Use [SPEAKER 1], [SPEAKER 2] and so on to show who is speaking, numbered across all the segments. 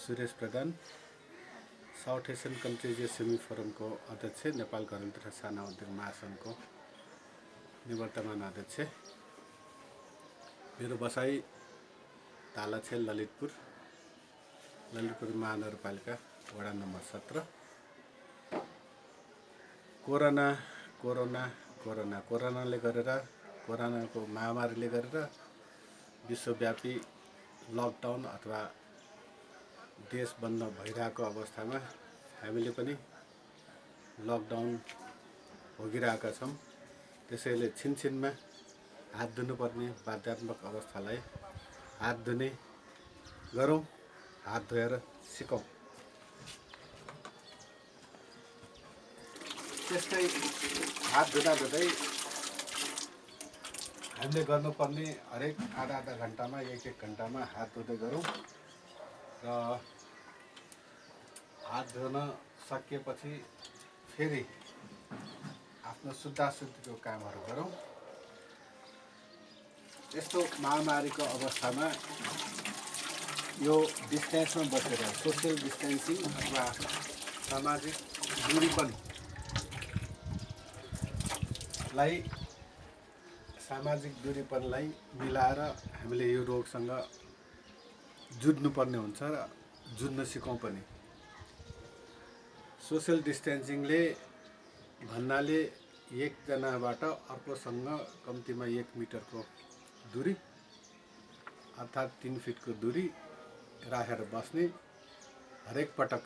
[SPEAKER 1] सुरेश प्रधान, south Asian countries SME फोरमको अध्यक्ष, नेपाल घरेलु तथा साना उद्योग महासङ्घको निवर्तमान अध्यक्ष। मेरो बसाइ तालाछेल ललितपुर महानगरपालिका वडा नम्बर 17। कोरोनाले गरेर, कोरोनाको महामारीले गरेर विश्वव्यापी लकडाउन अथवा देश बन्द भइरहेको अवस्थामा हामीले पनि लकडाउन भोगिरहेका छौँ। त्यसैले छिनछिनमा हात धुनुपर्ने बाध्यात्मक अवस्थालाई हात धुने गरौँ, हात धोएर सिकौँ। त्यस्तै हात धुँदै हामीले गर्नुपर्ने हरेक आधा घन्टामा एक घन्टामा हात धुँदै गरौँ र हात धुन सकिएपछि फेरि आफ्नो शुद्धाशुद्धिको कामहरू गरौँ। यस्तो महामारीको अवस्थामा यो डिस्टेन्समा बसेर सोसियल डिस्टेन्सिङ अथवा सामाजिक दूरीपनलाई मिलाएर हामीले यो रोगसँग जुझ्नुपर्ने हुन्छ र जुझ्न सिकौँ पनि। सोसियल डिस्टेन्सिङले भन्नाले एकजनाबाट अर्कोसँग कम्तीमा 1 मिटरको दूरी अर्थात् 3 फिटको दूरी राखेर बस्ने, हरेक पटक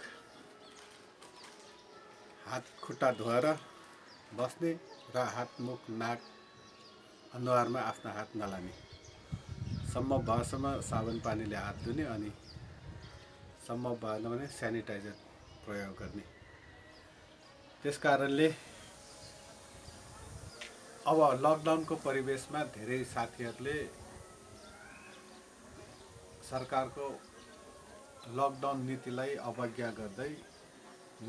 [SPEAKER 1] हात खुट्टा धोएर बस्ने र हात, मुख, नाक, अनुहारमा आफ्ना हात नलाने, सम्भव भएसम्म साबुन पानीले हात धुने अनि सम्भव भएन भने सेनिटाइजर प्रयोग गर्ने। त्यसकारणले अब लकडाउनको परिवेशमा धेरै साथीहरूले सरकारको लकडाउन नीतिलाई अवज्ञा गर्दै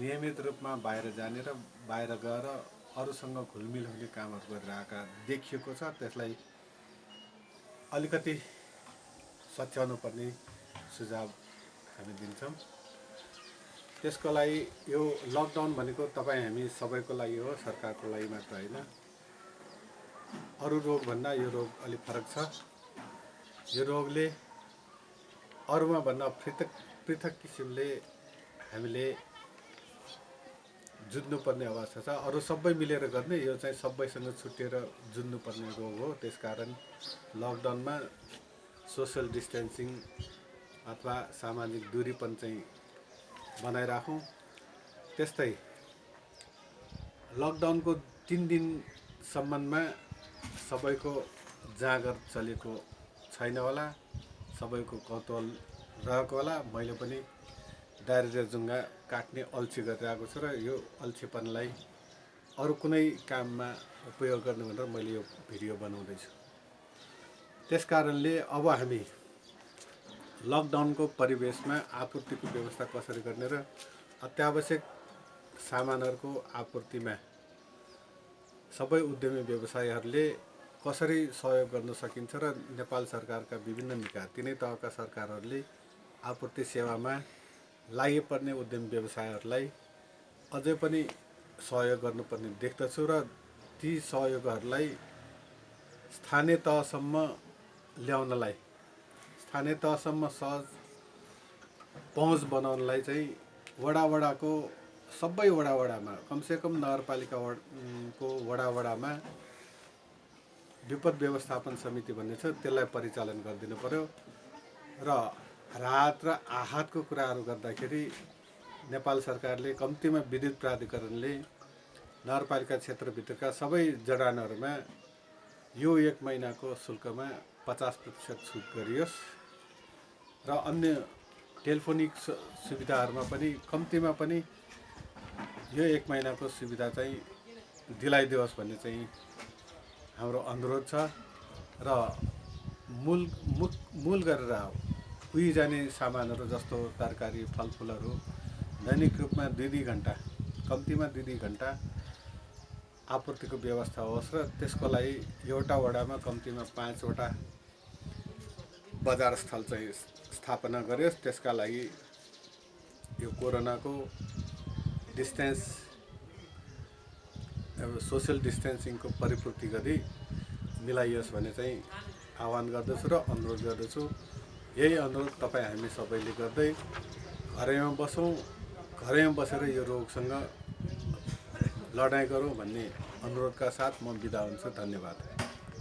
[SPEAKER 1] नियमित रूपमा बाहिर जाने र बाहिर गएर अरूसँग घुलमिल हुने कामहरू गरिरहेका देखिएको छ। त्यसलाई अलिकति सच्याउनु पर्ने सुझाव हामी दिन्छौँ। त्यसको लागि यो लकडाउन भनेको तपाईँ हामी सबैको लागि हो, सरकारको लागि मात्र होइन। अरू रोगभन्दा यो रोग अलिक फरक छ। यो रोगले अरूमा भन्दा पृथक किसिमले हामीले जुझ्नुपर्ने अवस्था छ। अरू सबै मिलेर गर्ने, यो चाहिँ सबैसँग छुट्टिएर जुझ्नुपर्ने रोग हो। त्यसकारण लकडाउनमा सोसियल डिस्टेन्सिङ अथवा सामाजिक दूरीपन चाहिँ बनाइराखौँ। त्यस्तै लकडाउनको 3 दिनसम्ममा सबैको जाँगर चलेको छैन होला, सबैको कौतूहल रहेको होला। मैले पनि डायरिया जुङ्गा काट्ने अल्छी गरिरहेको छु र यो अल्छीपनलाई अरू कुनै काममा उपयोग गर्ने भनेर मैले यो भिडियो बनाउँदैछु। त्यसकारणले अब हामी लकडाउनको परिवेशमा आपूर्तिको व्यवस्था कसरी गर्ने र अत्यावश्यक सामानहरूको आपूर्तिमा सबै उद्यमी व्यवसायीहरूले कसरी सहयोग गर्न सकिन्छ र नेपाल सरकारका विभिन्न निकाय, तिनै तहका सरकारहरूले आपूर्ति सेवामा लागिपर्ने उद्यमी व्यवसायहरूलाई अझै पनि सहयोग गर्नुपर्ने देख्दछु र ती सहयोगहरूलाई स्थानीय तहसम्म ल्याउनलाई, स्थानीय तहसम्म सहज पहुँच बनाउनलाई चाहिँ वडाको सबै वडामा कमसेकम नगरपालिकाको वडामा विपद व्यवस्थापन समिति भन्ने छ, त्यसलाई परिचालन गरिदिनु पर्यो। र राहत र आहतको कुराहरू गर्दाखेरि नेपाल सरकारले कम्तीमा विद्युत प्राधिकरणले नगरपालिका क्षेत्रभित्रका सबै जडानहरूमा यो 1 महिनाको शुल्कमा 50% छुट गरियोस् र अन्य टेलिफोनिक सुविधाहरूमा पनि कम्तीमा पनि यो 1 महिनाको सुविधा चाहिँ दिलाइदियोस् भन्ने चाहिँ हाम्रो अनुरोध छ। र मूल गरेर उही जाने सामानहरू जस्तो तरकारी, फलफुलहरू दैनिक रूपमा 2 घन्टा, कम्तीमा 2 घन्टा आपूर्तिको व्यवस्था होस् र त्यसको लागि एउटा वडामा कम्तीमा 5वटा बजार स्थल चाहिँ स्थापना गरियोस्। त्यसका लागि यो कोरोनाको डिस्टेन्स अब सोसियल डिस्टेन्सिङको परिपूर्ति गरी मिलाइयोस् भन्ने चाहिँ आह्वान गर्दछु र अनुरोध गर्दछु। यही अनुरोध तपाईँ हामी सबैले गर्दै घरैमा बसौँ, घरैमा बसेर यो रोगसँग लडाइँ गरौँ भन्ने अनुरोधका साथ म बिदा हुन्छु। धन्यवाद।